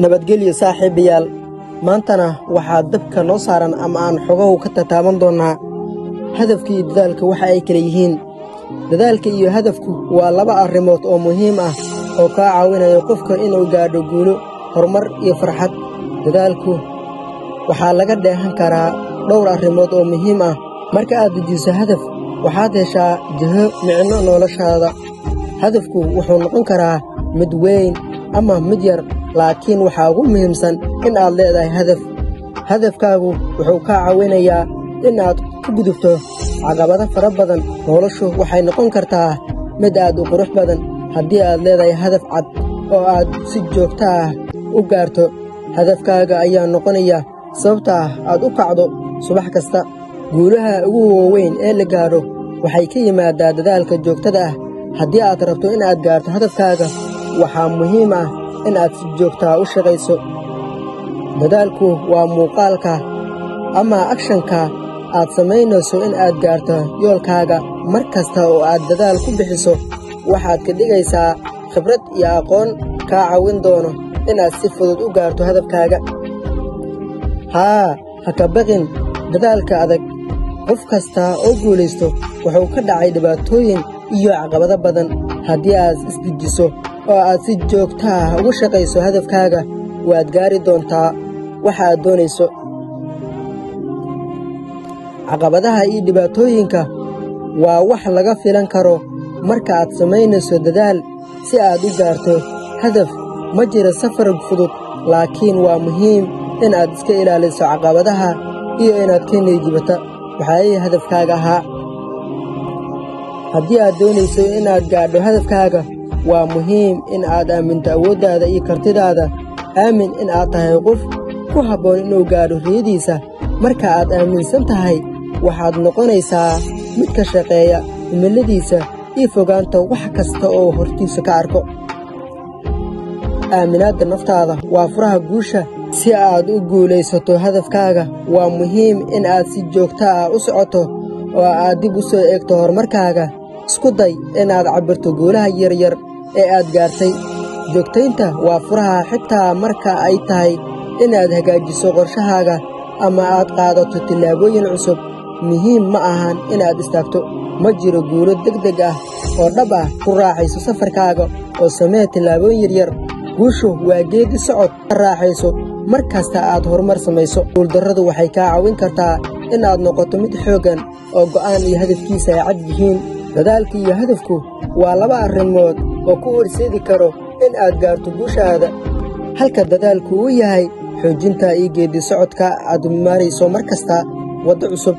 Nabadgelyo saaxiibayaal. Maantana waxaa dabka noo saaran ama aan xogahu ka tataaban doonnaa hadafka iyo dadaalka waxa ay kala yihiin. Dadaalka iyo hadafku waa laba arrimood oo muhiim ah oo kaa caawinaya qofka inuu gaadho guulo, horumar iyo farxad. Dadaalku waxaa laga dheehan karaa dhowr arrimood oo muhiim ah. Marka aad dejiso hadaf, waxaad heshaa jiho micno noloshaada. Hadafku wuxuu noqon karaa mid weyn ama mid yar, laakiin waxaa ugu muhiimsan in aad leedahay hadaf. Hadafkaagu wuxuu kaa caawinayaa in aad ku gudubto caqabado fara badan. Noloshu waxay noqon kartaa mid aad u qurux badan haddii aad leedahay hadaf cad oo aad si joogto ah u gaarto. Hadafkaaga ayaa noqonaya sababta aad u kacdo subax kasta. Guulaha ugu waaweyn ee la gaadho waxay ka yimaadaa dadaalka joogtada ah. Haddii aad rabto in aad gaarto hadafkaaga, waxaa muhiim ah in aad si joogto ah u shaqayso. Dadaalku waa muuqaalka ama akshanka aad samaynayso in aad gaarto yoolkaaga. Mar kasta oo aad dadaal ku bixiso, waxaad ka dhigaysaa khibrad iyo aqoon kaa caawin doono inaad si fudud u gaarto hadafkaaga. Haa, ha ka baqin dadaalka adag. Qof kasta oo guulaysto wuxuu ka dhacay dhibaatooyin iyo caqabado badan. Haddii aad isdejiso oo aad si joogto ah ugu shaqayso hadafkaaga, waad gaari doontaa waxa aad doonayso. Caqabadaha iyo dhibaatooyinka waa wax laga filan karo marka aad samaynayso dadaal si aad u gaarto hadaf. Ma jiro safar fudud, laakiin waa muhiim in aad iska ilaaliso caqabadaha iyo inaad ka niyadjabto waxyaabihii hadafkaaga ahaa. Haddii aad doonayso in aad gaadho hadafkaaga, waa muhiim in aad aaminto awooddaada iyo kartidaada. Aamin in aad tahay qof ku habboon inuu gaadho riyadiisa. Marka aad aaminsan tahay, waxaad noqonaysaa mid ka shaqeeya himiladiisa iyo fogaanta wax kasta oo hortiisa ka arko. Aaminaadda naftaada waa furaha guusha. Si aad u guulaysato hadafkaaga, waa muhiim in aad si joogto ah u socoto oo aad dib u soo eegto horumarkaaga. Isku day in aad cabbirto guulaha yaryar ee aad gaartay. Joogtaynta waa furaha, xitaa marka ay tahay in aad hagaajiso qorshahaaga ama aad qaadato tillaabooyin cusub. Muhiim ma ahan in aad istaagto. Ma jiro guulo degdeg ah oo dhab ah. Ku raaxayso safarkaaga oo samee tillaabooyin yaryar. Guushu waa geedi socod. Raaxayso mar kasta aad horumar samayso. Guuldarradu waxay kaa caawin kartaa in aad noqoto mid xooggan oo go'aan iyo hadafkiisa ay cad yihiin. Dadaalka iyo hadafku waa laba arrimood oo ku horseedi karo in aad gaarto guushaada, halka dadaalku uu yahay xoojinta iyo geedi socodka aad marayso mar kasta waddo cusub.